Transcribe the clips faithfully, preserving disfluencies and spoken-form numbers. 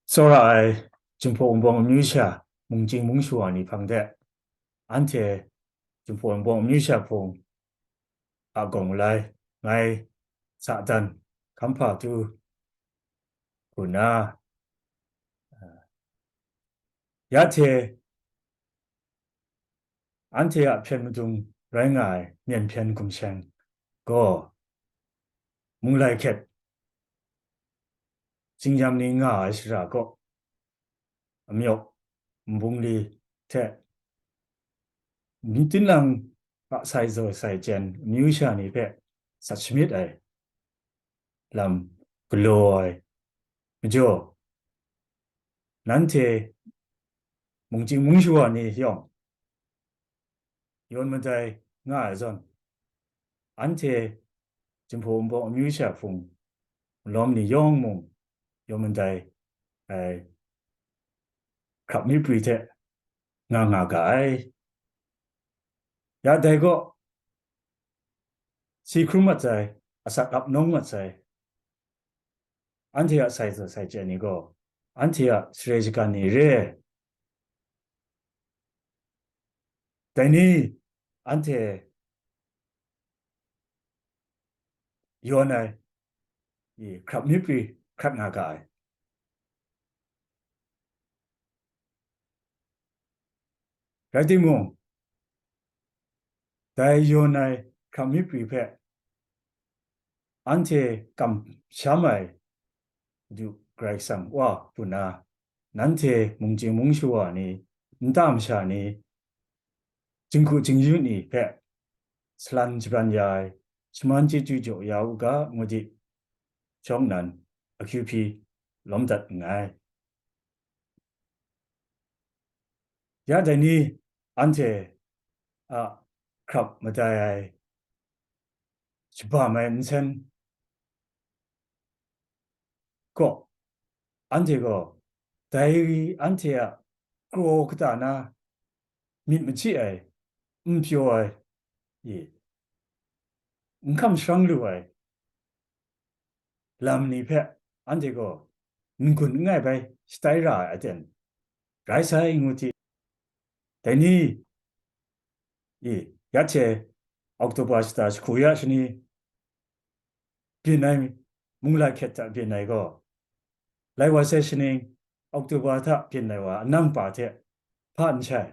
Tsawra ai Jinghpaw Wunpawng amyu sha mungchying mungshu wa ni hpang de, anhte Jinghpaw Wunpawng amyu sha hpung a gawng malai ngai sa dan hkam hpa tu, ku na, ya hte anhte a hpyen madung rai nga ai myen hpyen gumsheng gaw, Mungglai hkyet Tsingyam ni nga ai shara kaw, amyawk nbungli hte, tinang a sai zaw sai chyen amyu sha ni hpe sat shamyit ai lam galaw ai majaw, nanhte mungchying mungshu wa ni yawng yawn madai nga ai zawn, anhte Jinghpaw Wunpawng amyu sha hpung malawm ni yawng mung yawn madai ai hkrap myi pri hte nga nga ga ai. Ya dai gaw, si hkrum mat sai, asak ap nawng mat sai, anhte a sai zaw sai chyen ni gaw, anhte a sarai shagan ni re ai. Dai ni anhte yawn ai, i, hkrap myi pri hkrat nga ga ai. Rai timung, dai yawn ai hkrap myi pri hpe anhte kamsham ai Madu Karai Kasang Wa hpung na, nanhte mungchying mungshu wa ni, nta masha ni, jinghku jingyu ni hpe salan jabran ya ai, shaman chyeju jaw ya u ga, ngu di, shawng nnan akyu hpyi lawm dat nngai. Ya dai ni anhte a hkrap madai ai, shabam ai nsen kaw, anhte gaw dai anhte a kraw kata na myit machyi ai, n pyaw ai, i, n hkam sharang lu ai lam ni hpe anhte gaw n-gun n-ngai bai shatai ra ai aten rai sai, ngu hti. Dai ni, i, ya hte Oktoba shata jahku ya shani byin ai, Mungglai hkyet hta byin ai gaw, lai wa sai shaning, Oktoba hta byin ai wa anang pa hte hpa n shai.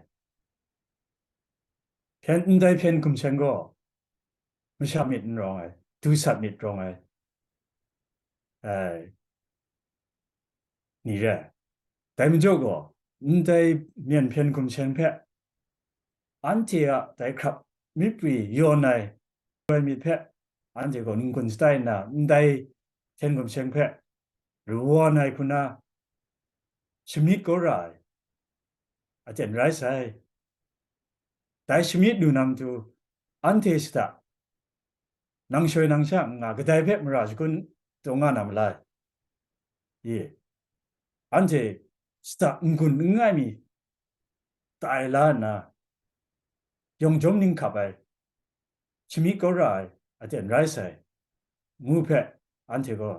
Hpyen, ndai hpyen gumsheng gaw masha myit n rawng ai, dusat myit rawng ai, ai, ni re ai. Dai majaw gaw, ndai myen hpyen gumsheng hpe anhte a dai hkrap myi pri yawn ai, ai myit hpe anhte gaw n-gun shatai nna, ndai hpyen gumsheng hpe rawan ai hku na shamyit kau ra ai aten rai sai. Dai shamyit lu na matu, anhte shada nang shoi nang sha n nga, kadai hpe mara shagun taw nga na malai? Ye, anhte shada n-gun n-ngai mi tai la nna, yawng jawm ning hkap ai, shamyit kau ra ai aten rai sai, ngu hpe anhte gaw,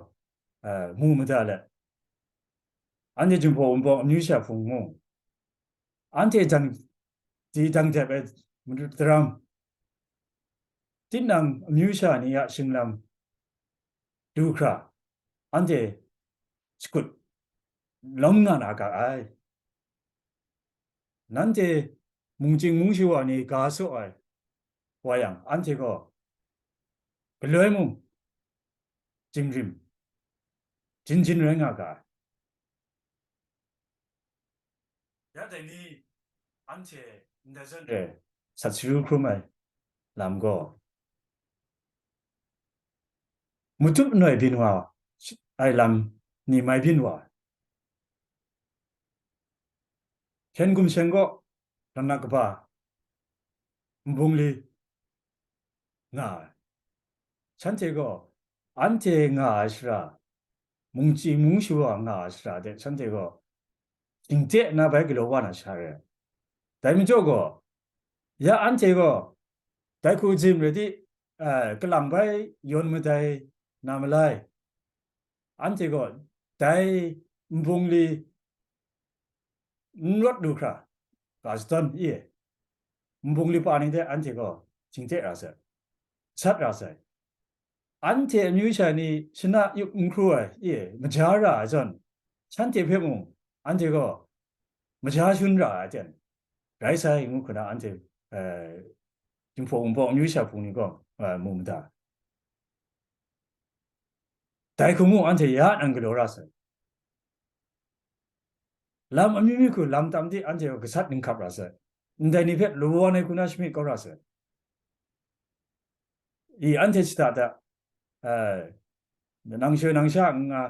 eh, mu mada let, anhte Jinghpaw Wunpawng amyu sha hpung mung, anhte dang, di dang dep ai madu daram, tinang amyu sha ni a shinglam du hkra, anhte shakut lawm nga na ga ai. Nanhte mungchying mungshu wa ni ga saw ai wa yang, anhte gaw galoi mung jingrim jin jin rai nga ga ai. Ya dai ni, anhte ndai zawn re sat sharu hkrum ai lam gaw, matup anoi byin wa ai lam ni mai byin wa ai. Hpyen gumsheng gaw, lanak kaba, nbungli nga ai. Shanhte gaw, anhte nga ai shara, mungchying mungshu wa nga ai shara de shanhte gaw, shingte na bai galaw wa na sha re ai. Dai majaw gaw, ya anhte gaw, dai hku zim rai di, eh, kalang bai yawn madai na malai, anhte gaw dai nbungli n rawt lu hkra, ga shadawn i, nbungli pa ni hte anhte gaw jingde ra sai, sat ra sai. Anhte amyu sha ni shana yup n hkru ai, i, maja ra ai zawn, shanhte hpe mung anhte gaw maja shun ra ai ten, rai sai ngu hkra anhte, eh, Jinghpaw Wunpawng amyu sha hpung ni gaw, eh, mu mada. Dai hku mung anhte ya nang galaw ra sai. Lam amyu myu hku lam tam di anhte gaw gasat dinghkap ra sai. Ndai ni hpe lawan ai hku na shamyit kau ra sai. I, anhte shada da, eh, nang shoi nang sha n nga,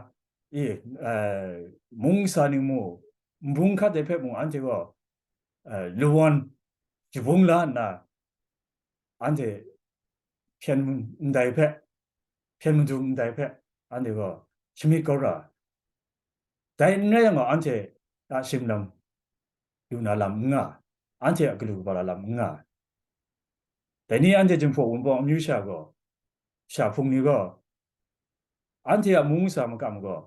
i, eh, mung sa ni mu, nbung hkat de hpe mung anhte gaw, eh, lawan jabung la nna, anhte hpyen ndai hpe, hpyen madung ndai hpe, anhte gaw shamyit kau ra. Dai n rai yang gaw, anhte a shim lam, lu na lam n nga, anhte a galu kaba la lam n nga. Dai ni anhte Jinghpaw Wunpawng amyu sha gaw, sha hpung ni gaw, anhte a mung sa makam gaw,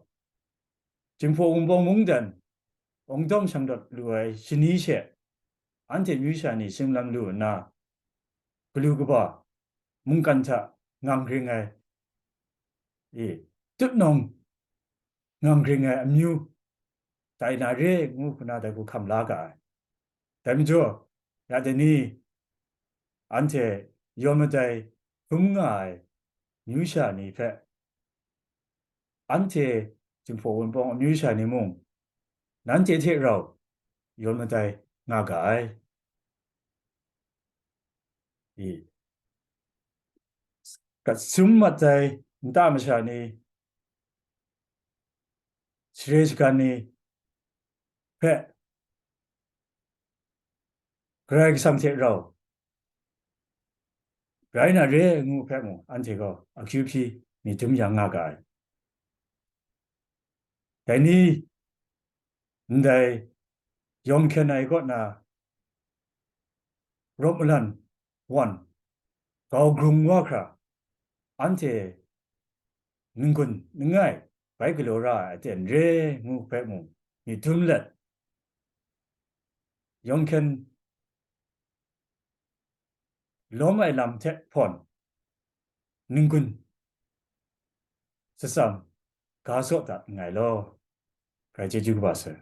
Jinghpaw Wunpawng mungdan, ongdawm shang dawt lu ai shani she, anhte myu sha ni shim lam lu nna, galu kaba, mungkan hta ngang ring ai, e, tutnawng ngang ring ai amyu, tai na re ngu hkra dai hku hkam la ga ai. Dai majaw, ya dai ni, anhte yawn madai hkrum nga ai myu sha ni hpe, anhte Jinghpaw Wunpawng amyu sha ni mung, nanhte hte rau yawn madai nga ga ai. I, gat sum mat ai nta masha ni, sare shagan ni hpe Karai Kasang hte rau rai na re ngu hpe mung, anhte gaw akyu hpyi myit dum yang nga ga ai. Dai ni, ndai yawng hkyen ai kaw na rawt malan wan, gau grung wa hkra, anhte n-gun n-ngai bai galaw ra ai aten re ngu hpe mung, myit dum let, yawng hkyen lawm ai lam hte hpawn, n-gun shatsam ga saw dat nngai law, grai chyeju kaba sai.